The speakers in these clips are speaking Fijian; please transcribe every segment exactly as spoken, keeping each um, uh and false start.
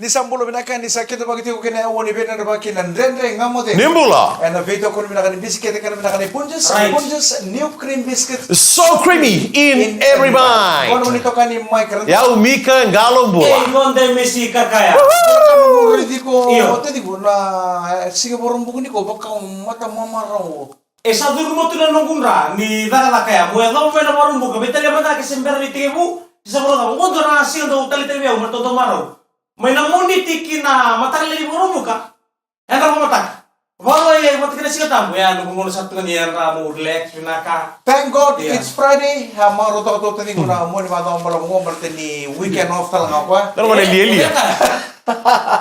Ni sa bula vinaka, ni sa kidavaki tiko kina e oni veinanavaki na Dredre Ga Mo Cegu. Ni bula. Ena veitokoni vinaka ni bisikete, kena vinaka ni Punjas, Right. Punjas, new cream biscuit. So creamy in every bite. Kono ni toka ni Mike Ranta. Yau Mika Galo Bula. Ei, gonde mesi kakaya. Io. Tiko, na, eh, siga Vakaraubuka ni ko, vaka mata mamarau. E sa curu mo tu na noqu dra ni cakacaka ya. Mo yacova mai na Vakaraubuka, veitalia mada ke se bera ni tekivu, se sa Vakaraubuka. Qo dua na siga dau taleitaki vei au, ma dau marau. Mai na Moniti ki na mataka lailai ni Vakaraubuka. Yadra vakamataka. Vakarau e vata kei na Siga Tabu. Ya, noqu gauna sa tu ga ni yadra mo relax, vinaka. Thank God it's Friday. A marau toka tu taciqu na Moniti, marau balavu qo, baleta ni weekend off tale ga o koya. Dua na gauna lialia.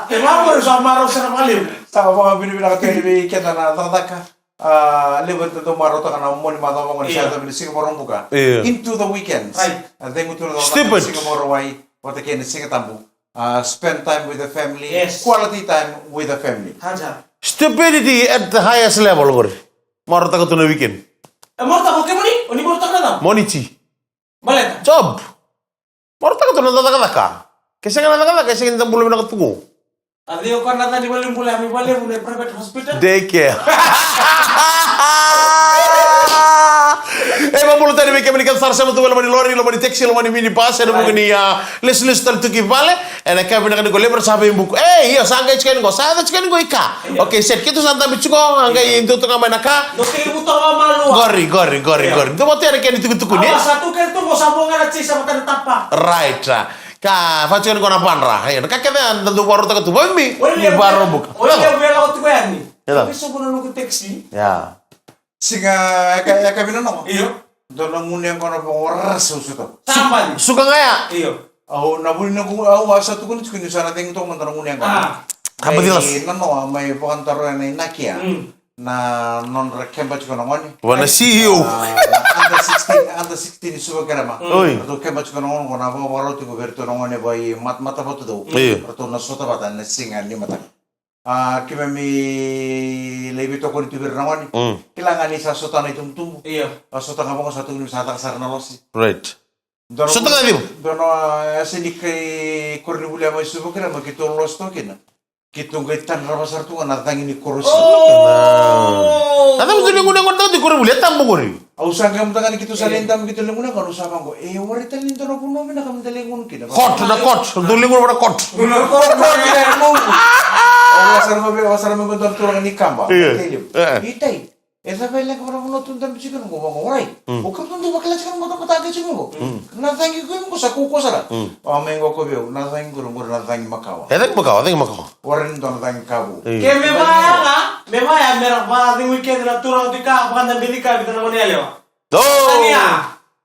E marau, sa marau sara vakalevu. Sa vakavinavinaka tale vei keda na cakacaka. A, levu e dau marautaka na Moniti, marau qo ni sa yaco mai na siga Vakaraubuka. Into the weekends. Right. A, cegu tu na cakacaka. Stupid. Siga Vakarauwai vata kei na Siga Tabu. A, spend time with the family. Yes. Quality time with the family. Haja. Stupidity at the highest level, qori. Marautaka tu na weekend. E marautaka o kemuni? O ni marautaka na cava? Moniti. Baleta? Job. Marautaka tu na cakacaka. Ke sega na cakacaka, ke sega ni da bula vinaka tu qo. A cei o koya na ca ni valenibula, me valevu na private hospital? Daycare. E, vakabula tale vei kemuni kece sara sema tu, loma ni lori, loma ni taxi, loma ni minibus, ena vuku ni, a, lesulesu tale tu ki vale. Ena ka vinaka ni ko levu era sa veibuku. E, io, sa qai tiko yani qo, sa yaco tiko yani qo i ka. Io. Okay, set, keitou sa dabe tiko, a qai dua tu ga mai na ka. Qori, qori, qori, qori. Dua vata yani kena itukutuku ni. Awa, sa tu kece tu qo, sa vo ga na tisa vata na tapa. Right. Ka vaka tiko yani qo na vadra. Io, na ka kece ya da dau vakarautaka tu. Vei mi, ni Vakaraubuka. Oi, io, vei lako tiko yani. Io. Vei sobu na noqu taxi. Ia. Siga e ka, e ka vinaka. Io. Dua na gunu yaqona vakaora sa usuta. Sambali. Suka ga ya. Io. Au na vuli na gu, au a sa tukuni tiko ni sa na cegu toka mada na gunu yaqona. A. Ka baci lasu. Nanoa mai vakadaro ena inaki ya. Mm. Na nodra keba tiko na gone. Vua na C E O. A, na under sixteen, under sixteen Suva Kerema. Mm. Oi. Ratou keba tiko na gone, ko na vakavakarau tiko vei ratou na gone vei mat-, mata vata tu. Io. Ratou na sota vata na siga ni mataka. A, keimami lai veitokoni tu vei ira na gone. Mm. Kila ga ni sa sota na itubutubu. Io. A sota ga vaqo sa tukuni sa caka sara na losi. Right. Dua na sota ga cima. Dua na, e, yasa ni kai koronivuli ya mai Suva Kerema keitou losi toka kina. Keitou qai tadrava sara tu ga na cagi ni korosi. Oh! Na cagi tu ni gunu yaqona, na cagi ni koronivuli, e tabu qori. Au sa qai mada ga ni keitou sa lai dabe keitou lai gunu yaqona, au sa vaqo. E, warai tale ni dua na vanua vinaka meda lai gunu kina. Court, na court. Dou lai gunu vaka na court. Gunu na court, court, e, nomu. Au wasara mai, wasara mai qo dua na turaga ni Kaba. Io. Tei levu. E. Itai. E cava e leqa vakavanua tu dabe tiko qo, vaqo, warai. Mm. O kemudou dau vakila tiko na batabata qai tiko qo. Mm. Na cagi qo, qo sa kaukauwa sara. Mm. O mai qo ko vei au, na cagi qo, qo na cagi makawa. E cagi makawa, cagi makawa. Warai ni dua na cagi ka vou. Mm. Ke me vaya ga, me vaya me ra vakacegui kece na turaga tu i ka, vakadabeci ka vei ira na gone yalewa. Oh! Tania.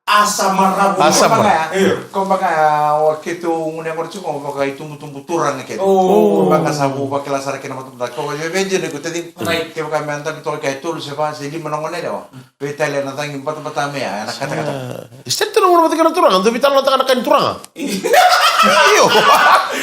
A sa maravu. A sa maravu. Io. Ko baka ya, o keitou gunu yaqona tiko, vakaitubutubu turaga kece. Oh. Ko baka sa vu vakila sara kina matamata. Ko vei, vei dina ko tadi. Right. Kevaka me dabe toka e tolu se va se lima na gone yalewa. Veitalia na cagi batabata me ya, ena katakata. Instead tu na gunu vata kei na turaga, dou veitalanoataka na ka ni turaga. Io.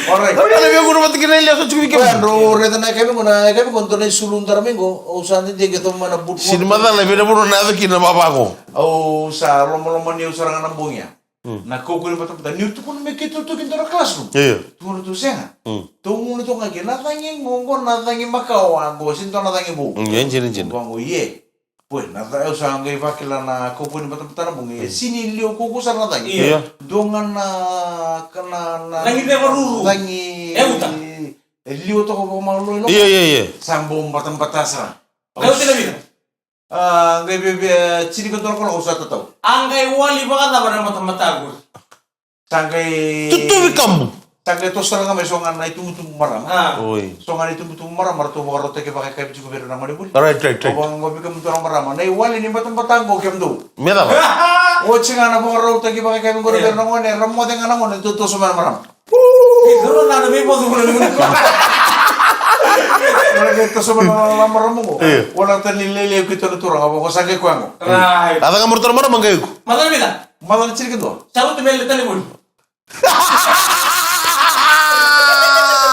Alright. Dou na via gunu vata kei na yalewa sa tiko vei kemuni. Dou raica na yakavi qo, na yakavi qo dua na isulu dara mai qo, au sa dede qai tomo mai na butu. Sini macala, vei na vanua na yaco kina na vava qo. Au sa lomalomani au sara ga na bogi ya. Mm. Na kaukaua ni batabata, niu tukuna me keitou tu ki dua na classroom. Io. Tukuna tu sega. Mm. Tou gunu toka ga kina, na cagi qo, qo na cagi makawa qo, sega ni dua na cagi vou. Mm, e dina, e dina. Vaqo, ie. Poi, na ca-, au sa qai vakila na kaukaua ni batabata na bogi, e sini liwa kaukaua sara na cagi. Io. Dua ga na, ka na, na cagi ceva ruru. Cagi e uta. E liwa toka vakamalua i loma. Io, io, io. Sa bau batabata sara. Qai oti na vica? A, qai veve, e, tini ka dua na kaloko au sa tatau. A qai wali vakacava na matamata qori? Sa qai tutuvi kabu. Sa qai toso sara ga mai so ga na itubutubu marama. A. Oi. So ga na itubutubu marama, ratou vakarautaki vakayakavi tiko vei ira na gonevuli. Right, right, right. Au vaqo vei kemudou na marama. Na iwali ni batabata qo kemudou. Me cava? Oti ga na vakarautaki vakayakavi qori vei ira na gone, ra moce ga na gone, tou toso mai na marama. Io, na, na, me vodo, vodo, vodo. Ora ke toso mai na, na marama qo. Io. Ora tani lele ke tona turaga, vaqo sa qai koya qo. Right. A caka marautaka na marama qai iko. Macala vica? Macala tini ka dua. Sa lutu mai na talevoni.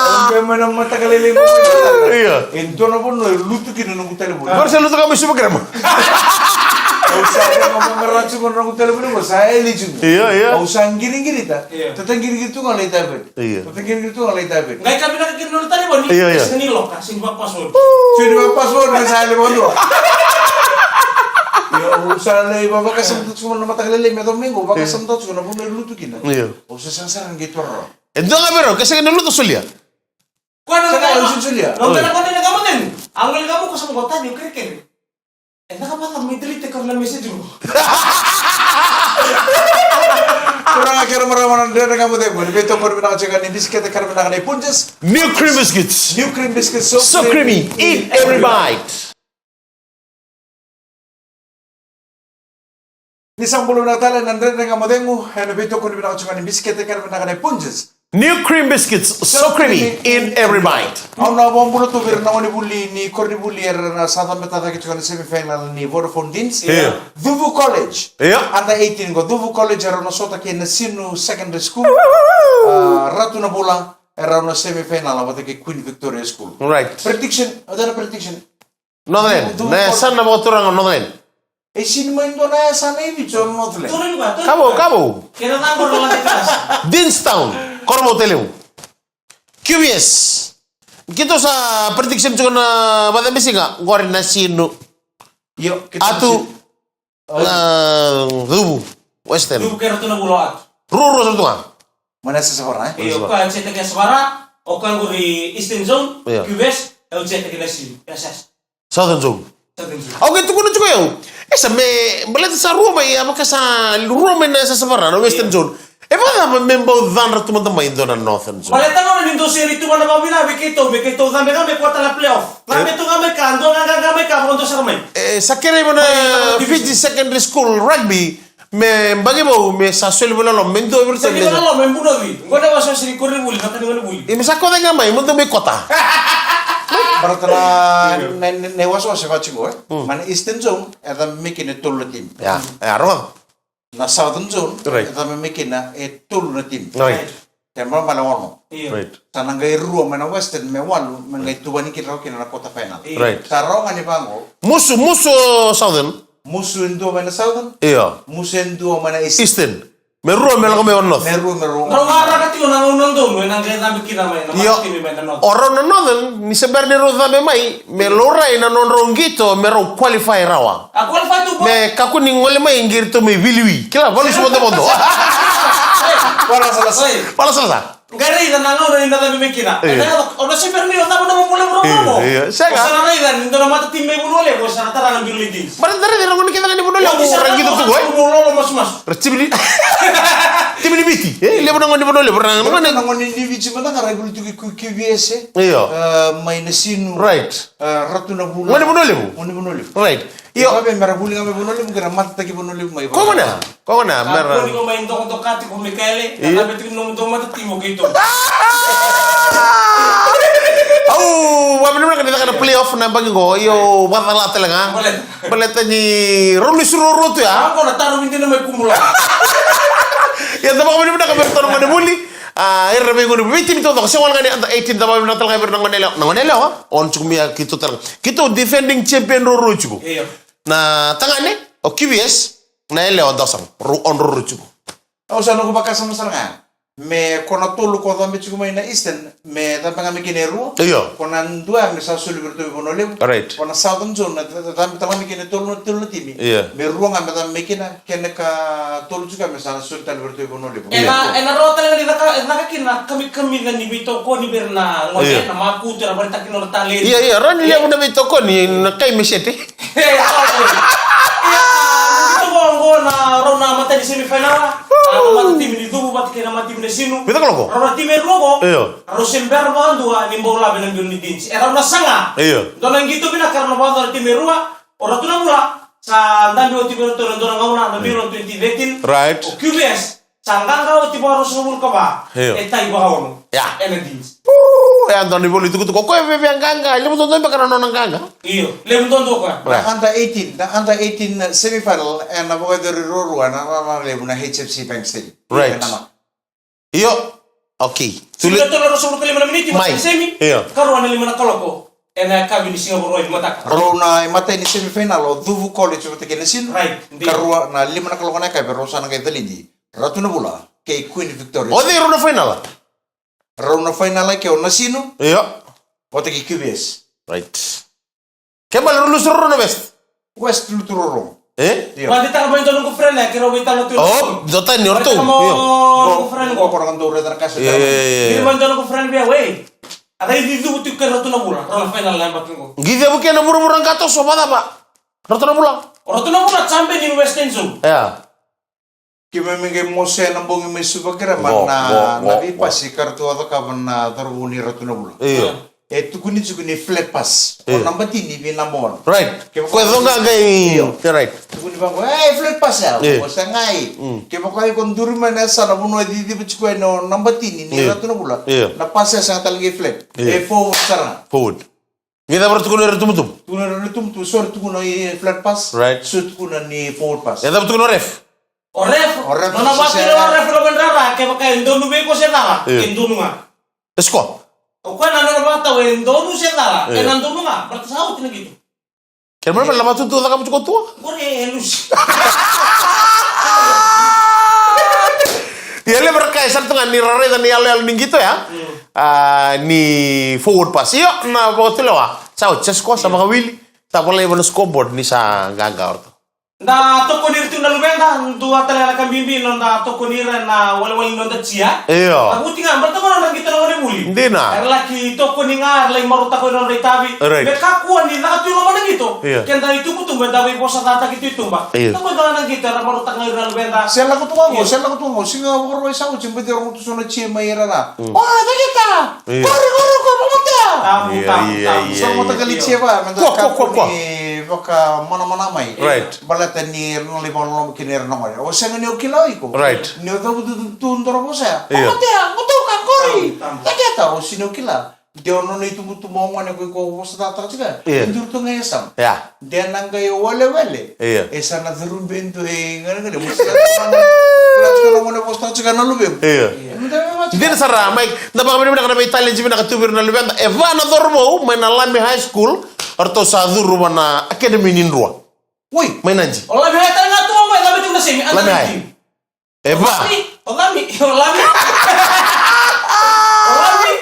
Au qai mai na mataka lailai qo. Io. E dua na vanua e lutu kina noqu talevoni. Qori sa lutu ka mai Suva Kerema. Au sa rega maqara tiko na noqu telefoni qo, sa eli tiko. Io, io. Au sa qiriqirita. Io. Tata qiriqiri tu ga lai taveti. Io. Tata qiriqiri tu ga lai taveti. Qai ka vinaka kina nona talevoni. Io, io. E sega ni loka, sega ni vaka password. Sega ni vaka password, me sa yali vakadua. Io, au sa lai vakasama tiko na mataka lailai me yacova mai qo, vakasama tiko na vanua e lutu kina. Io. Au sa sega sara ni qai tororo. E dua ga vei rau, ke sega ni lutu solia. Koya na... Sega, au sa solia. Au sa na kona na gamo teni. Au qai gamo ko sa mo tani, au kerekere. E na ka vaka mai delete ka na message mo. Turaga kei na marama, na Dredre Ga Mo Cegu, ni veitokoni vinaka tiko ni bisikete kei na vinaka na iPunjas. New cream biscuits. New cream biscuits, so creamy, eat every bite. Ni sa bula vinaka tale na Dredre Ga Mo Cegu, ena veitokoni vinaka tiko ni bisikete kei na vinaka na iPunjas. New cream biscuits, so creamy in every bite. Au na vakabula tu vei ira na gonevuli ni koronivuli era na sa cabeta cake tiko na semifinal ni Vodafone Deans. Io. Cuvu College. Io. Under eighteen qo, Cuvu College era na sota kei Nasinu Secondary School. Ah, Ratu na Vula era na semifinal vata kei Queen Victoria School. Right. Prediction, au dua na prediction. Northern. Cuvu College. Na yasana vakaturaga Northern. E sini mai dua na yasana i Viti o Northern. Kavo, kavo. Kena na qo na lade kasa. Deanstown, Korovoutalevu. Q V S. Keitou sa prediction tiko na vacabisiga, qori Nasinu. Io, keitou Atu. Na Cuvu, Western. Cuvu kei Ratu na Vula, Atu. Rua, rua, sa tu ga. Mai na Yasavara, e? Io, o koya e jeta ki Yasavara, o koya qori Eastern Zone, io. Q V S, e jeta ki Nasinu, S S. Southern Zone. Southern Zone. Au qai tukuna tiko o yau. E sa me, baleta sa rua mai, a vaka sa rua mai na Yasavara, na Western Zone. E vakacava me bau cadra tu mada mai e dua na Northern Zone? Baleta gona ni dou seri tu vana vakavinaka vei keitou, me keitou cabe ga mai kota na playoff. Cabe tu ga mai ka, dua ga qaqa mai ka, vakadua sara mai. E, sa kerei vana Fiji Secondary School Rugby, me baqe vou, me sa soli vei loloma, me dua vei iratou. Soli vei loloma, me bunoci. Gone wasewase ni koronivuli, vaka ni gonevuli. E, me sa koce ga mai, me dua mai kota. Baleta na, na, na, na wasewase vaka tiko, e? Mm. Mai na Eastern Zone, e cabe mai kina e tolu na timi. Ia, ia, rogoca. Na Southern Zone, right, e cabe mai kina e tolu na timi. Right. Kena ibalebale ono. Io. Right. Sa na qai rua mai na Western me walu, me qai tuvani kina rawa kina na quarter final. Io. Right. Sa rawa ga ni vaqo. Musu, musu o Southern. Musu e dua mai na Southern. Io. Musu e dua mai na Eastern. Eastern. Me rua me lako mai o North. Me rua me rua. Rau waraka tiko na gauna donu, ena qai cabe kina mai na, io, mata timi mai na North. O rau na Northern, ni se bera ni rau cabe mai, me laurai na nodrau qito, me rau qualify rawa. A qualify tu, bro. Me kakua ni gole mai qei iratou mai vilivi. Kila, valu se vodovodo. Vala salasa. Oi. Vala salasa. Qai raica na gauna ni na cabe mai kina. Io. E na, o na se bera ni o cava na Vanua Levu rau, io, rau. Io, sega. O sa na raica ni dua na mata timi mai Vanua Levu, o sa na tara na bilo ni Deans. Bara da raica na gauna kece ga ni Vanua Levu, ra qito tu, e? Mo lolo masumasu. Ra timi ni, timi ni Viti, e? Levu na gauna ni Vanua Levu, ra gauna. Na gauna ni Viti mada ga ra vuli tu ki Q-, Q V S, e? Io. E, mai Nasinu. Right. E, Ratu na Vula. Gauna ni Vanua Levu. Gauna ni Vanua Levu. Right. Io. Io, me ra vuli ga mai Vanua Levu, qai ra matataki Vanua Levu mai. Ko gona, ko gona, me ra. Ko ni ko mai dokadoka tiko Mikaele, io, na cabe tiko nomu dua mata timi o keitou. Au, au vavinavinaka ni caka na playoff na yabaki qo, io, vakacala tale ga. Baleta. Baleta ni rau lesu ruarua tu ya. Au qo na taro vidi na mai kumula. Ia, da vakavinavinaka vei iratou na gonevuli. A, ira na veigauna, veitimi taucoko, sega wale ga ni under eighteen, da vakavinavinaka tale ga vei ira na gone yalewa. Na gone yalewa, o na tiko mai ya keitou tale ga. Keitou defending champion ruarua tiko. Io. Na tagane, o Q V S, na yalewa o Dawson, rau on ruarua tiko. Au sa noqu vakasama sara ga. Me ko na tolu ko cabe tiko mai na Eastern, me cabe ga mai kina e rua. Io. Ko na dua me sa soli vei iratou i Vanua Levu. Right. Ko na Southern Zone, na ca-, ca-, cabe tale ga mai kina e tolu na, tolu na timi. Io. Me rua ga me cabe mai kina, kena ka tolu tiko me sa soli tale vei iratou i Vanua Levu. Ena, ena rawa tale ga ni caka, caka kina na kamikamica ni veitokoni vei ira na gone, io, na makutu, era vakaraitaka kina nodra talent. Io, io, rawa ni levu na veitokoni, na kai me sete. E, a, okay. Ia, qito qo, qo na rau na mata ni semifinal, a, na mata timi ni Cuvu vata kei na mata timi ni Nasinu. Vica kaloko. Rau na timi e rua qo. Io. Rau se bera vakadua ni bau lave na bilo ni Deans. E rau na saga. Io. Dua na qito vinaka rau na vakadua na timi e rua. O Ratu na Vula sa dabe oti vei iratou ena dua na gauna na bilo twenty thirteen. Right. O Q V S sa qaqa oti vakaruasagavulu ka va. Io. E tai vakaono. Ia. Ena Deans. Uu, e a dua na ivola itukutuku. O koya e viavia qaqa, e levu duadua beka na nona qaqa. Io, levu duadua o koya. Ia. Na under eighteen, na under eighteen semifinal, ena vakayacori ruarua, na rara levu na H F C Bank Stadium. Right. Ena ma. Io. Okay. Tule. Sini na tolu na ruasagavulu ka lima na miniti, mai. Semi. Io. Karua na lima na kaloko. Ena yakavi ni siga Vakarauwai ni mataka. Rau na imatai ni semifinal o Cuvu College vata kei Nasinu. Right, indeed. Karua na lima na kaloko na yakavi rau sa na qai calidi Ratu na Vula kei Queen Victoria. O cei rau na final? Rau na final ke o Nasinu. Io. Vata kei Q V S. Right. Ke bale rau lusu rau na West. West lutu rau. E? Io. Vadi tara mai dua noqu friend, e, ke rau veitalo tu. O, dua tani o ratou. Io. Noqu friend qo. Ko rau dau raica na kasa. Io, io, io, io. Vadi mai dua noqu friend via, wei. A dai di cuvu tu ke Ratu na Vula, rau na final na yabaki qo. Qi cava ke na vuravura qatoso, vacava? Ratu na Vula. O Ratu na Vula champion ni Western Zone. Ia. Keimami qai mosea na bogi mai Suva Kira, ma na veipasi ka ratou a cakava na cauravou ni Ratu na Vula. Io. E tukuni tiko ni flat pass. Io. O naba tini vei naba ono. Right. Ko e coqa qai. Io. Right. Tukuni vaqo, e flat pass ya. Io. Ko sa qai. Mm. Kevaka iko duri mai na yasana vanua e ciciva tiko yani o naba tini ni Ratu na Vula. Io. Na pass ya sa tale qai flat. Io. E forward sara. Forward. Qai cava ra tukuna era tumutumu? Tukuna era tumutumu, so ra tukuna i flat pass, right, so tukuna ni forward pass. E cava tukuna o ref? O ref, o ref, nona vakila o ref na vedrara, kevaka e donu vei iko se cala, e donu ga. E score. O koya na nona vakatau e donu se cala, e na donu ga, baleta sa oti na qito. Kena mera na vatutu caka mutu ko tua? Qori e lusi. Ia levu era kaya sara tu ga ni ra raica ni yaloyalo ni qito ya. Mm. A, ni forward pass. Io, na vakatulewa. Sa oti, sa score, sa vakawili. Tavalai va na scoreboard ni sa qaqa o ratou. Da tokoni ira tu na luveda, dua tale na ka bibi, noda tokoni ira na walewale ni noda jia. Io. Na vuti ga, baleta ga nodra qito na gone vuli. Dina. Era laki tokoni ga, era lai marautaka ira nodra itavi. Right. Me kakua ni caka tu i loma na qito. Io. Keda itubutubu, eda veivosacataki tu i tuba. Io. Tokoni ga na qito, era marautaka ga ira na luveda. Se lako tu ga qo, se lako tu ga qo, siga Vakarauwai sa oti, bati rogo tu so na jia mai ira na. Mm. O, cakita! Io. Qori, qori, qori, vakamotea! Tabu, tabu, tabu. Io, io, io. Sa mataqali jia va, me da kakua ni vakamanamana mai. Right. Baleta ni ra na lai vakaloloma kina ira na gone. O sega ni o kila o iko. Right. Ni o cavutu tu dua na vosa ya. Io. Vakamotea, motoka, qori. Tabu, tabu. Cakita, o sega ni o kila. De o nona itubutubu o gone ko iko vosacataka tiko. Io. Duri tu ga e yasamu. Ia. De na qai o walewale. Io. E sa na curube dua e ganegane. Vosacataka na gone, vosacataka na luvequ. Io. Dina sara, mai, da vakavinavinaka na veitaleji vinaka tu vei ira na luveda. E va na cauravou mai na Lami High School, o ratou sa curu va na Academy ni Drua. Oi. Mai Nadi. O Lami High tale ga tu ga mai, Lami tu na semi, Lami High. E va. O Lami, o Lami. O Lami.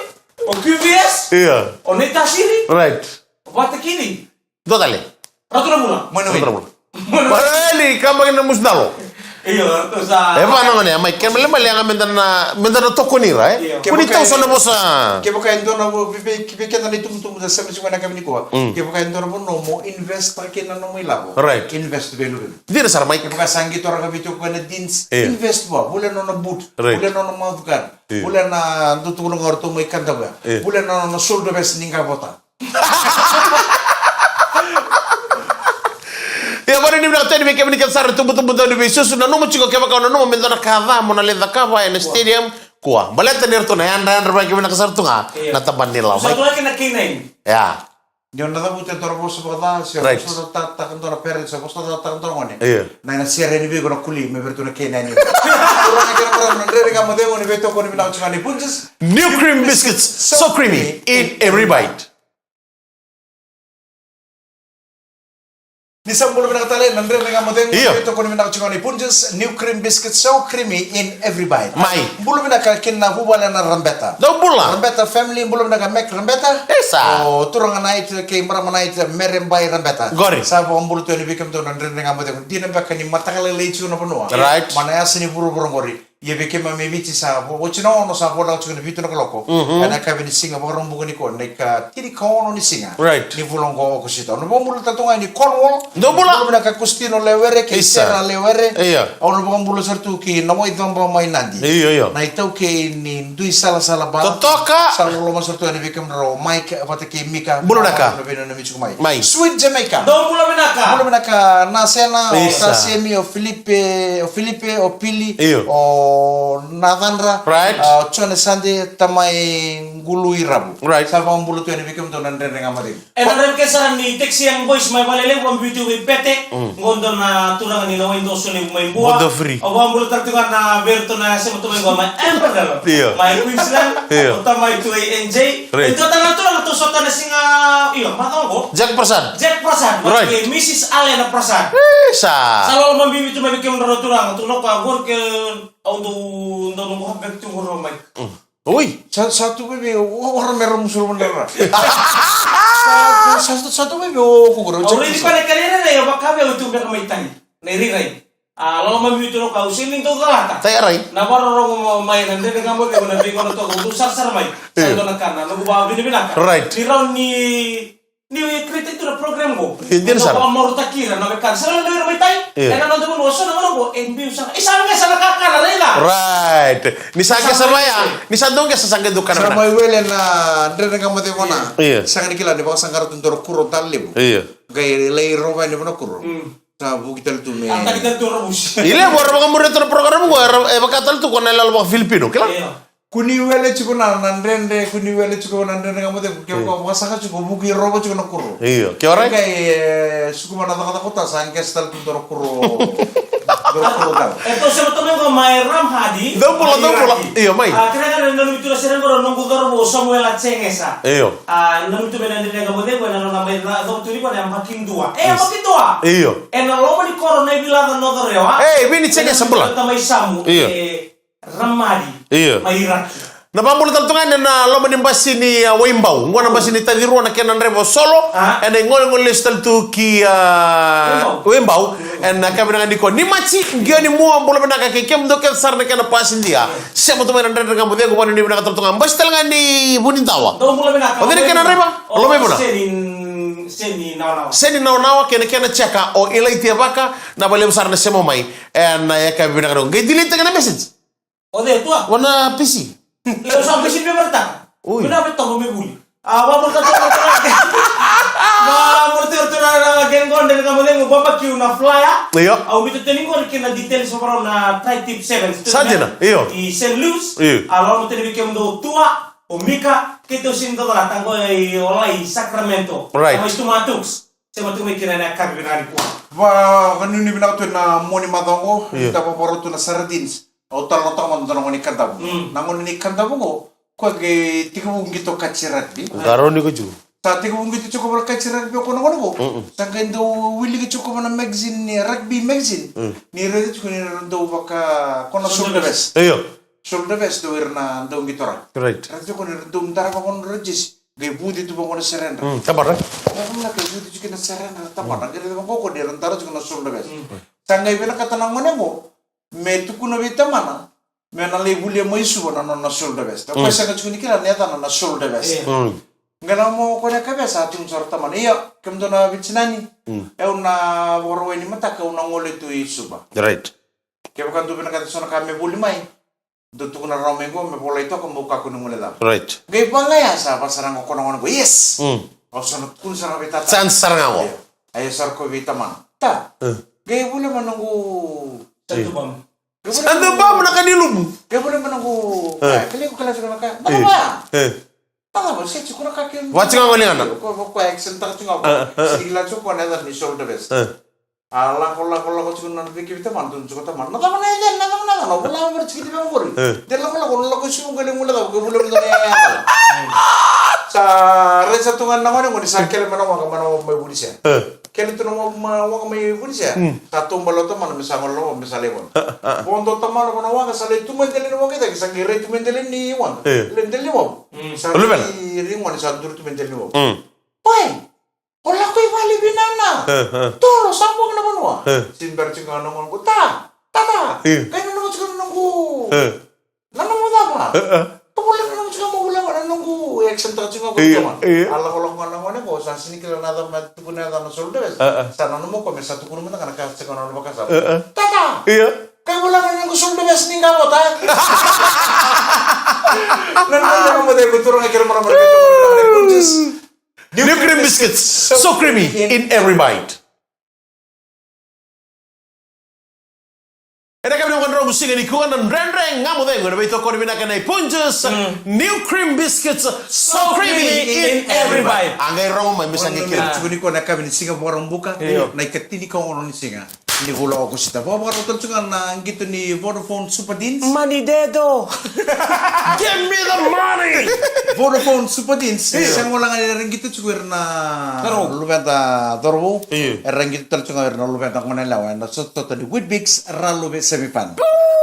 O Q V S. Io. O Naitasiri. Right. O Vatakili. Dua tale. Ratu na Vula. Mai na Ratu na Vula. Mareli, kama kina musdalo. Io, ratou sa. E va na gone, mai kena malemale ga meda na, meda na tokoni ira, e? Io. Kua ni tau so na vosa. Kevaka e dua na vo-, vei, vei, vei keda na itubutubu da sema tiko ena yakavi nikua. Mm. Kevaka e dua na vanua mo invest-taka kina na nomu ilavo. Right. Invest vei luvemu. Dina sara, mai. Kevaka sa qito rakavi tiko na jeans, io, invest vua, volia nona boot, right, volia nona mouth guard, io, volia na dau tukuna ga o ratou mai Kadavu ya. Io. Volia na nona shoulder vest ni qavota. Ia, vakanuinui vinaka tu yani vei kemuni kece sara tubutubu dau ni veisusu, nanuma tiko kevaka o nanuma me dua na ka ca mo na lai cakava ena stadium, kua. Baleta ni ratou na yadrayadra vakavinaka sara tu ga na tabana ni lawa. Sa tu ga kina K nine. Ia. Ni o na cavuta e dua na vosa vakaca, se o, right, vosa cakataka dua na parent, se vosa cakataka dua na gone. Io. Na ina sere ni vei iko na kuli me vei ratou na K nine. Turaga kei na marama, na Dredre Ga Mo Cegu, ni veitokoni vinaka tiko ga ni Punjas. New cream biscuits, so creamy in every bite. Ni sa bula vinaka tale na Dredre Ga Mo Cegu, io, veitokoni vinaka tiko ga ni Punjas, new cream biscuit, so creamy in every bite. Mai. Bula vinaka kina vuvale na Rabeta. Dou bula. Rabeta family, bula vinaka Mac Rabeta. Isa. O turaga Nait kei marama Nait, Mere Bai Rabeta. Qori. Sa vakabula tu yani vei kemudou na Dredre Ga Mo Cegu. Dina beka ni mataka lailai tiko na vanua. Right. Ma na yasa ni vuravura qori. Ia vei keimami e Viti sa vo-, oti na ono, sa voleka tiko na vitu na kaloko. Mhm. Ena yakavi ni siga Vakaraubuka nikua, na ikatini ka ono ni siga. Right. Ni vula oqo o Okosita. Au na vakabula tale tu ga yani Cornwall. Dou bula. Bula vinaka Kustino Lewere kei, io, Sera Lewere. Io. Au na vakabula sara tu kei na Waicoba mai Nadi. Io, io. Na itaukei ni dui salasala ba. Totoka. Sa loloma sara tu yani vei kemudrau Mike vata kei Mika. Bula vinaka. Na veinanumi tiko mai. Mai. Sweet Jamaica. Dou bula vinaka. Bula vinaka Nasena, o, isa, Tasemi, o Filipe, o Filipe, o Pili, io, o o Nacadra. Right. A, o Jone Sade, tamai Qulu i Ravu. Right. Sa vakabula tu yani vei kemudou na Dredre Ga Mo Cegu. E na raica ke sara ni taxi young boys mai Valelevu, vakabiuti vei Pete. Mm. Qo dua na turaga ni na wai doso levu mai Bua. Bodo free. Au vakabula tale tu ga na vei iratou na sema tu mai qo mai Aberdeen. Io. Mai Queensland. Io. O tamai tu e N J. Right. E dua tale na turaga tu sota na siga, io, macawa qo. Jack Prasad. Jack Prasad. Right. E Mrs Alena Prasad. Isa. Sa loloma bibi tu mai vei kemudrau na turaga tu na ka qo ke au dau, dau noqu hapek tu qo mai. Mm. Oi, sa, sa tu veve o, o Romero Musulman dara. Sa, sa, sa tu veve o Kukuro. Au raici pana kere rairai, au vakavi au tu beka mai tani. Na irairai. A, loloma bibi tu na ka, au sega ni dau calata. Tai arai. Na vakarorogo mai na Dredre Ga Mo Cegu na veigauna toka, au dau sarasara mai. Sa dua na ka na noqu vakavinavinaka. Right. Ni rawa ni Ni create tu na program qo. E dina sara. Vakamarautaki ira na wekada. Sega ni dau ira mai tai. Io. Ena noda vanua so na gauna qo e biu sara. E sa qesa na kakana, raica. Right. Ni sa qesa mai ya. Ni sa dau qesa sa qai dau kana. Sa mai wele na Dredre Ga Mo Cegu na. Io. Sega ni kila ni vakasaqara tu dua na kuro tale levu. Io. Qai lai rova yani vana kuro. Mm. Sa vuki tale tu me. A taki tale tu ravusi. I levu era vakamuria tu na program qo, era, e vaka tale tu ko na ilalo vaka-Filipino, kila? Io. Kua ni wele tiko na, na Dredre, kua ni wele tiko na Dredre Ga Mo Cegu, ke ko vakasaqa tiko, vuki rova tiko na kuro. Io, ke warai? Qai, e, sukuva na cakacaka, sa qesa tale tu dua na kuro. Dua na kuro tale. E tou sema tu mai qo mai Ramadi. Dou bula, dou bula. Io, mai. A, kena ka na nanumi tu na sere qo na noqu cauravou o Samuela Jegesa. Io. A, nanumi tu mai na Dredre Ga Mo Cegu, ena nona mai na cauravou tu ni qo na yabaki dua. E, yabaki dua. Io. Ena loma ni koro na iVilaca North Orewa. E, Vini Jegesa bula. Tamai Samu. Io. E, Ramadi. Io. Mai Iraki. Na vakabula tale tu ga ena loma ni basi ni, a, Waibau. Qo na basi ni Tacirua na kena draiva o Solo. A. Ena igolegole lesu tale tu ki, a, Waibau. Waibau. Ena yakavi vinaka nikua. Ni Maji, qio ni mua, bula vinaka kei kemudou kece sara na kena pasidia. Io. Sema tu mai na Dredre Ga Mo Cegu, vanuinui vinaka tale tu ga. Basi tale ga ni Vunidawa. Dou bula vinaka. O cei na kena draiva? O Lomaivunau. Seni, Seni Nawanawa. Seni Nawanawa kei na kena jeka o Ilaitia Vaka, na vakalevu sara na sema mai. Ena yakavi vinaka nikua. Qai delete-taka na message. O cei tua? Vua na P C. Io, sa P C ni veivaretaka. Ui. Vinaka vei toka me vuli. A, vakabula tale tu na, vakabula tale tu na, na, na, gang qo, Dredre Ga Mo Cegu, barbecue na flyer. Io. Au biuta tale qori kei na details, sa varau na Tri-Tip Sevens. Sa dina, io. I Saint Louis. Io. A, loloma tale vei kemudou tua, o Mika, keitou sega ni dau calata qo i Olai, Sacramento. Right. Mai Tumatux. Sema tu mai kina ena yakavi vinaka nikua. Vakanuinui vinaka tu ena mua ni macawa qo, io, da vakarau tu na sardines. Au talanoataka mada na gone ni Kadavu. Mm. Na gone ni Kadavu qo, koya qai tekivu qito kati rugby. Qarauni ko ju. Sa tekivu qito tiko vata kati rugby o koya na gone qo. Mm-mm. Sa qai dau wilika tiko vata na magazine ni rugby magazine. Mm. Ni raica tiko ni ra dau vaka, ko na shoulder vest. Io. Shoulder vest o ira na dau qito ra. Right. Raica tiko ni ra dau dara vaka na nodra jersey. Qai vuci tu vaqo na seredra. Mm, tabadra. Na vanua qai vuci tu kina na seredra, tabadra. Qai raica vaqo ko ni ra dara tiko na shoulder vest. Mm. Sa qai vinakata na gone qo me tukuna vei tamana me na lai volia mai Suva na nona shoulder vest. O koya, mm, sega tiko ni kila na yacana na shoulder vest. Yeah. Mm. Qai na mo ko na kavesa, tukuna sara tamana: Ia, kemudou na veitinani. Mm. Au na vakarau ni mataka, au na gole tu i Suva. Right. Kevaka dou vinakata so na ka me voli mai, dou tukuna rawa mai qo, me volai toka, meu kakua ni guilecava. Right. Qai vaqo ya sa vaka sara ga o koya na gone qo. Yes. Mm. Au sa na tukuna sara ga vei tata. Chance sara ga qo. Ia. Ia sa ra kaya vei tamana: Ta. Mm. Qai volia mai noqu. Ia. Sandu bamu. Qai volia mai noqu. Sandu bamu na ka ni lumu. Qai volia mai noqu. Eh. Ka, kele ko kala sara na ka. Eh. Baba. Eh. Baba, se tiko na ka kele. Vaka tiko ga qo ligana. Ko, ko, ko action taka tiko ga qo. Eh, eh, eh. Sega ni kila tiko o koya na yaca ni shoulder vest. Eh. A lako, lako, lako tiko na veiqaravi vei tamana, tukuna tiko o tamana: Na cava na yacana, na cava na yacana, au vola vei ira tiko kina vaqori. E. De lako, lako, lako i Suva qai lai guilecava, qai volia mai na yacana. Sa raica tu ga na gone qo ni sa kele mai na waqa, mai na waqa mai Vunisea. E. Kele tu na waqa, mai na waqa mai Vunisea. Mm. Sa taubale o tamana me sa gole lako, me sa lai vodo. A, a, a. Vodo o tamana vua na waqa, sa lai tu mai dela ni waqa i cake, sa qai rai tu mai dela ni waqa. E. Lai dela ni waqa. Mm. Sa rai, rai gone sa duri tu mai dela ni waqa. Mm. Oi! O lako i vale vinaka. E, e. Toro, sa bogi na vanua. E. Sega ni bera tiko ga na gone qo: Ta, tata. E. Qai nanuma tiko na noqu. E. Na nomu cava? E, e. Ka vula, nanuma tiko ga mo vula na noqu. E, action taka tiko ga o koya. E, e. A lako, lako ga na gone qo, sa sega ni kila na cava me tukuna na yacana na shoulder vest. E, e. Sa nanuma o koya me sa tukuna mada ga na ka tiko ga na nona vakasama. E, e. Tata. E. Qai vula na noqu shoulder vest ni qavota. Na noqu, na noqu, turaga kei na marama. New cream biscuits, so creamy in every bite. Ena kavini vakadromu siga nikua na Dredre Ga Mo Cegu, ena veitokoni vinaka nei Punjas, new cream biscuits, so creamy in every bite. A qai rogo mai, me sa qai kila. Tiko nikua na kavini siga Vakaraubuka, na ikatini ka ono ni siga ni vula o Okosita. Vakavakarau tale tiko ga na qito ni Vodafone Super Deals. Money dedo. Give me the money. Vodafone Super Deals. Sa gole ga ni ra qito tiko ira na luveda cauravou. Era qito tale tiko ga ira na luveda goneyalewa ena sotasota ni Weet-Bix Raluve semifinal.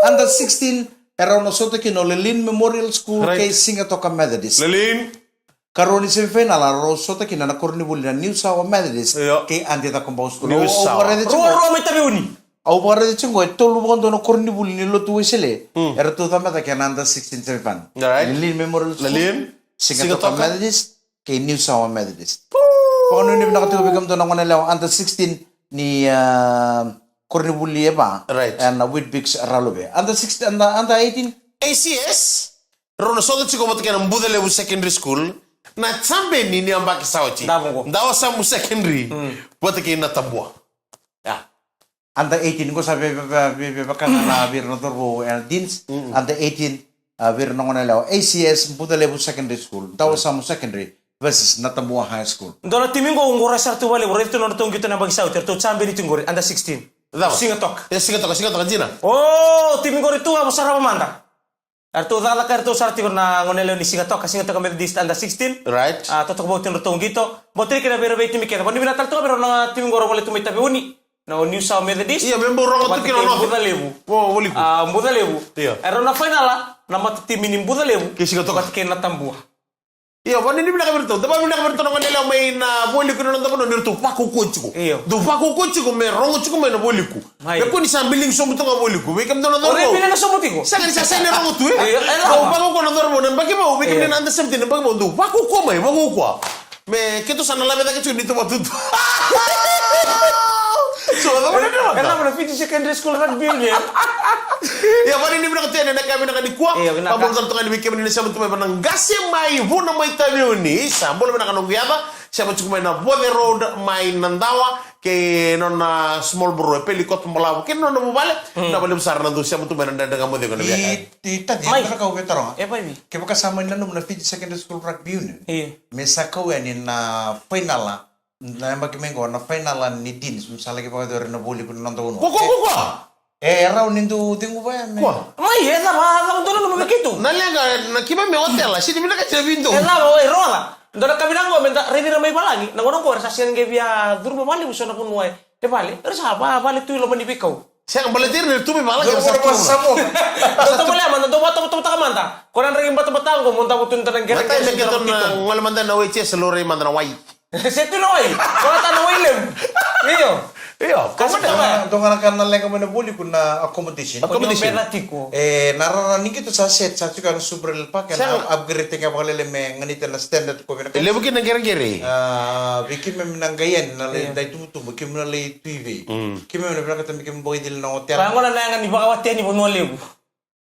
Under sixteen, e rau na sota kina o Lelean Memorial School kei Sigatoka Methodist. Lelean. Karua ni semifinal, a rau sota kina na koronivuli na New Sawa Methodist kei Adi Cakobau School. New Sawa. Rua, rua mai Taveuni. Au vakaraica tiko qo e tolu vakadua na koronivuli ni lotu Wesele. Eratou cabe cake ena under sixteen semifinal. Lelean Memorial School, Sigatoka Methodist, kei New Sawa Methodist. Vakanuinui vinaka tiko vei kemudou na goneyalewa under sixteen ni, ah, koronivuli e va. Ena Weet-Bix Raluve. Under sixteen, under, under eighteen? A C S. Rau na sota tiko vata kei na Bucalevu Secondary School. Na champion ni yabaki sa oti. Dawasamu Secondary. Vata kei Natabua. Under eighteen, qo sa vei, vei, vei, vei, vei, vei ira na cauravou ena Deans. Under eighteen, ah, vei ira na goneyalewa. A C S, Bucalevu Secondary School, Dawasamu Secondary versus Natabua High School. Dua na timi qo, qo ra sara tu vakalevu, raica tu na nodratou qito na yabaki sa oti, eratou champion tiko qori, under sixteen. Sigatoka. E, Sigatoka, Sigatoka, dina. O, timi qori tu, a, sarava mada. Eratou cakacaka, eratou sara tiko na goneyalewa ni Sigatoka, Sigatoka Methodist under sixteen. Right. A, totoka vou tiko na nodratou qito. Bau tiko na vei ira vei timi kece. Vakanuinui vinaka tale tu ga vei rau na timi qo rau gole tu mai Taveuni. Na New Sawa Methodist. Io, me bau rogo tu kina na Bucalevu. Bucalevu. A, Bucalevu. Io. Erau na fainala, na matatimi ni Bucalevu. Kei Sigatoka. Vata kei Natabua. Io, vakanuinui vinaka vei iratou. Da vakanuinui vinaka vei iratou na goneyalewa mai na Vualiku ena noda vanua, ni ratou vakaukauwa tiko. Io. Dou vakaukauwa tiko me rogo tiko mai na Vualiku. Mai. Me kua ni sa biligi sobu tu ga Vualiku. Vei kemudou na cauravou. O rei biligi sobu tiko. Sega ni sa sega ni rogo tu, e? Io, e lako. Dou vakaukauwa na cauravou na yabaki vou, vei kemuni na under seventeen na yabaki vou. Dou vakaukauwa mai, vakaukauwa. Me keitou sa na laveta tiko ni tou vatutu. So, cava na cava? E cava na Fiji Secondary School Rugby Union? Ia, vakanuinui vinaka tu yani ena yakavi vinaka nikua. Io, vinaka. Vakabula tale toka yani vei kemuni na sema tu mai vana qase mai Vuna mai Taveuni. Sa bula vinaka noqu yaca. Sema tiko mai na Voce Road mai Nadawa. Kei nona small bro, e Peli Kotobalavu. Kei nona vuvale. Na valevu sara na dou sema tu mai na Dredre Ga Mo Cegu ena via. I, i tati, mai. Kevaka sa mai nanuma na Fiji Secondary School Rugby Union. Io. Me sa kau yani na fainala, na yabaki mai qo, na fainala ni Deans, me sa laki vakayacori na Vualiku ni noda vanua. Kua, kua, kua, kua. E, e rawa ni dou cegu vaya me. Kua. Mai, e cava, cava dou nanuma vei keitou? Na leqa, na keimami otela, sega ni vinakati na vei dou. E cava, e rogoca. Dou na ka vinaka qo, me da raici ira mai valagi, na gauna qo era sa sega ni qai via curuma vakalevu so na vanua e vale. Era sa va, vale tu i loma ni veikau. Sega, baleti ira ni ra tu mai valagi, era sa tu mai. Dou tovolea mada, dou vakatovotovotaka mada. Ko na draki batabata qo, mo davo tu ni da na qere. Matai me keitou na gole mada na waitress, laurai mada na wai. Se tu na wai. Ko na ta na wai levu. Io. Io, ka sa mada. Dou ga na ka na leqa mai na Vualiku na accommodation. Accommodation. Ko ni o beca tiko. E, na rara ni keitou sa set, sa tiko na Subrail Park, na upgrade tiko vakalailai me ganita na standard ko vinaka. E levu kina na qereqere. A, vei keimami na qai yani, na lai dai tubutubu, keimami na lai tu i vei. Keimami na vinakata me keimami vakaicili na hotel. Vagona na yaga ni vakawati yani Vanua Levu.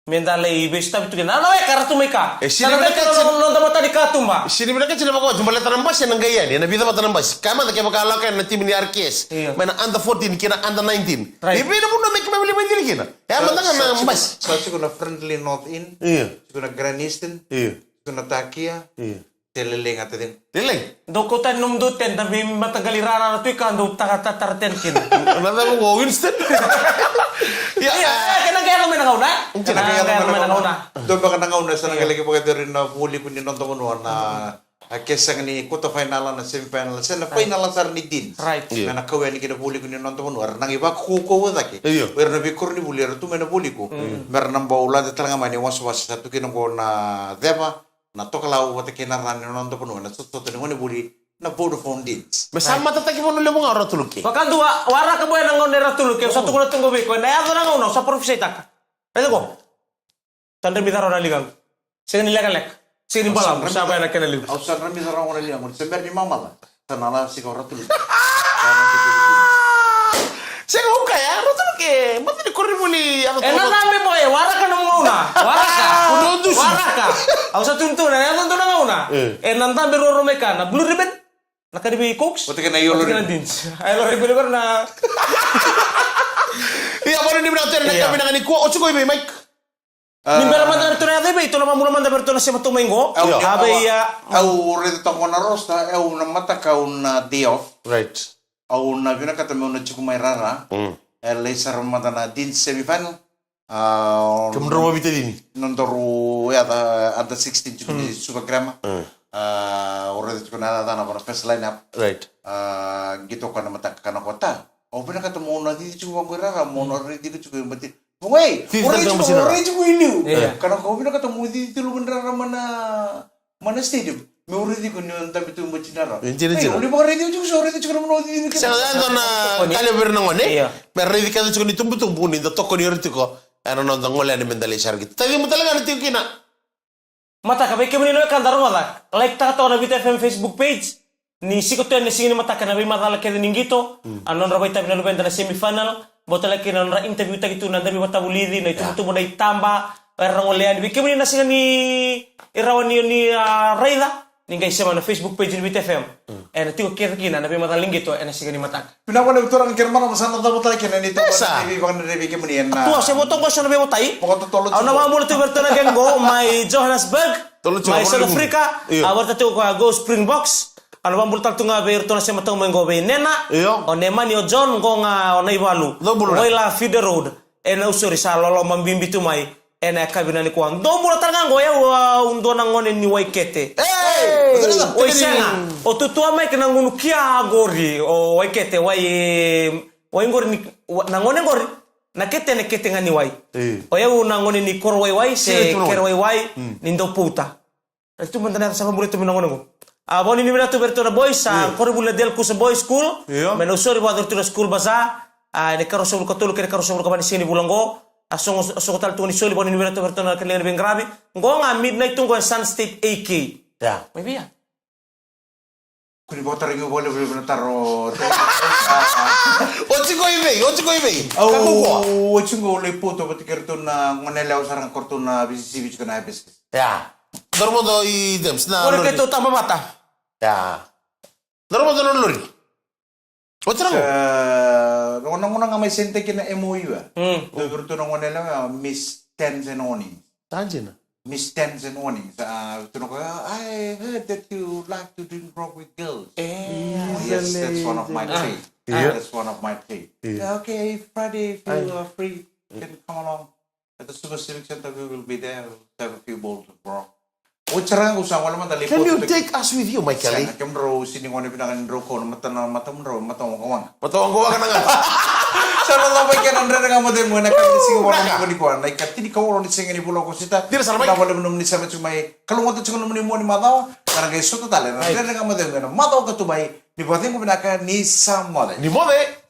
Me da lai veisotavi tu kina. Na weka ra tu mai ka. E, sega ni vinakati na noda mata ni katuba. Sega ni vinakati na vakawati, baleta na basi ena qai yani, ena vica vata na basi. Kaya mada kevaka lako yani na timi ni R K S. Io. Mai na under fourteen kei na under nineteen. Right. E vei na vanua me keimami lai vakaicili kina? E a mada ga na basi. Sa tiko na Friendly North Inn. Io. Tiko na Grand Eastern. Io. Tiko na Takia. Io. Te lelei ga, te cegu. Lelei. Dou kauta yani nomudou tent, na veimataqali rarara tu i ka dou taka tatara tent kina. Na cava qo, Winston? Ia, ia, e, kena qai yaco mai na gauna. Kena qai yaco mai na gauna. Dua beka na gauna sa na qai laki vakayacori na Vualiku ni noda vanua na, a, ke sega ni quarter final, na semi final, se na final sara ni Deans. Right. Io. Me na kau yani ki na Vualiku ni noda vanua. Era na qai vakaukauwa cake. Io. Era na veikoronivuli, era tu mai na Vualiku. Mm. Me ra na bau lade tale ga mai ni wasewase sa tu kina qo na ceva. Na tokalau vata kei na ra ni noda vanua, na sotasota ni gonevuli, na Vodafone Deans. Me sa matataki Vanua Levu ga o Ratu Luke. Vakadua, waraka boy na gauna e Ratu Luke, au sa tukuna tu qo vei iko, ena yaco na gauna, au sa parofisaitaka. Raica qo. Sa dramica rawa na ligaqu. Sega ni lekaleka. Sega ni balavu, sa vaya na kena liu. Au sa dramica rawa na ligaqu. Se bera ni mamala. Sa na lasi ko Ratu Luke. Sega, au kaya, Ratu Luke, mata ni koronivuli, yaco tu. E na cabe boy, waraka na gauna. Waraka. Waraka. Au sa tunituni, yaco tu na gauna. E. E na cabe ruarua mai ka, na Blue Ribbon. Na ka ni vei Cokes. Vata kei na Yellow Ribbon. Vata kei na Deans. A Yellow Ribbon qori na. Ia, vale ni vinaka tu ena Ia. Ka vinaka nikua, o tiko i vei, Mike? Ni bera mada na ratou na yaco i vei, tou na vamula mada me ratou na sema tou mai qo. Au Ia. A vei, au, a, au raica toka na roster, au na mataka au na day off. Right. Au na vinakata meu na tiko mai rara. Mm. E lai sara mada na teens semifinal. A, Kemudrau vavitacini. Nodaru yaca under sixteen tiko ni Suva Grammar. Mm. A, au raica tiko na yacana vana first lineup. Right. A, qito koya na mataka kana kota. Au vinakata mo na cici tiko vaqo i rara, mo na raici tiko i bati. Vaqo, ei, Cici au raici tiko, tiko i liu. Ia. Kana ko au vinakata mo cici tiko i rara mana, mana stadium. Me uri tiko ni o dabe tu bati na rara. E, jira, jira. Ei, o ni vakaraici tiko, so raici tiko na mana o cici ni Sega, e dua na Tokoni. Ka levu vei ira na gone. Ia. Me raici kece tiko ni tubutubu, ni da tokoni ira tiko. Ena noda gole yani me da lai sara kina. Tacimu tale ga na tiko kina. Mataka, vei kemuni na wekada rogoca, like taka toka na Viti F M Facebook page. Ni siko tu ena siga ni mataka na veimacala kece ni qito. Mm. A nodra vakaitavi na luveda na semifinal. Bau tale kina nodra interview taki tu na davi vatavulici, na itubutubu, na itaba. Era na gole yani. Vei kemuni na sega ni rawa ni, ni, a, raica. Ni qai sema na Facebook page ni Viti F M. Mm. Ena tiko kece kina na veimacala ni qito ena siga ni mataka. Vinaka vakalevu turaga kei na marama, sa na cava tale kina ni toka Esa. Na veivakarerei vei kemuni ena Tua se voto qo so na veivotai. Vakatotolo Au na tiko. Vamula tu vei ratou na qai qo mai Johannesburg, Tolo tiko mai South Africa. Io. A varata tiko ko a Go Springboks. Au na vamula tale tu ga vei ratou na sema tau mai qo vei Nena. Io. O Nemani, o John, qo ga o Naivalu. Dou bula. Waila Feeder Road. Ena usori sa loloma bibi tu mai. Ena yakavi na nikua. Dou bula tale ga qo, o yau, au dua na gone ni Waikete. Ei! Oi, sega. O tutua mai kina gunu kia qori, o Waikete, wai, e, wai qori ni, wa, na gone qori, na kete, na kete ga ni wai. Ei. O yau na gone ni Korowaiwai, se Sega, tu na wai. Kerewaiwai, mm, ni Daupouta. E tu mada na yaca sa vabula tu mai na gone qo. A, vakanuinui vinaka tu vei iratou na boys, a, Io. Koronivuli na Delakusa Boys School. Io. Mai Nausori, vakayacori tu na school bazaar. A, ena ikaruasagavulu ka tolu kei na ikaruasagavulu ka va ni siga ni vula qo. A sogo, a sogo tale tu ni soli, vakanuinui vinaka tu vei iratou na kena liga ni veiqaravi. Qo ga midnight tu qo e Sun State A K. Ia. Mai via. Kua ni vakatara qo vakalevu na taro. O tiko i vei, o tiko i vei. Au, Ka kukua. O tiko qo lai poto vata kei iratou na gone yalewa sara ga ko iratou na V C C vei tiko na Hibiscus. Ia. Daru modo i James, na Ora lori. Keitou taba vata. Ia. Daru modo na lori. Oti na qo. Sa, na gauna ga mai sainitaki na M O U, e. Mm. Dau vei iratou na gone yalewa, Miss Tens and Awnings. Sa dina. Miss Tens and Awnings. A, iratou na qo, "I heard that you like to drink grog with girls." E, Oh, yes, that's one of my trade. Ia. That's one of my trade. Ia. Yeah, okay, Friday, if you are free, you can come along. At the Suva Civic Centre, we will be there. We'll have a few bowls of grog. O tara ga, au sa gole mada lai Can you take us with you, Michael? Sega, kemudrau sega ni gone vinaka ni drau kau na mata, na matamudrau, mata waqawaqa. Mata waqawaqa na gata. Sa na cava kena Dredre Ga Mo Cegu ena yakavi ni siga Vakaraubuka nikua, na ikatini ka ono ni siga ni vula o Okosita. Dina sara, Mike. Vinaka vakalevu nomuni sema tiko mai. Kalougata tiko nomuni mua ni macawa. Ka na qai sota tale na Dredre Ga Mo Cegu ena macawa ka tu mai. Ni vakacegu vinaka, ni sa moce. Ni moce.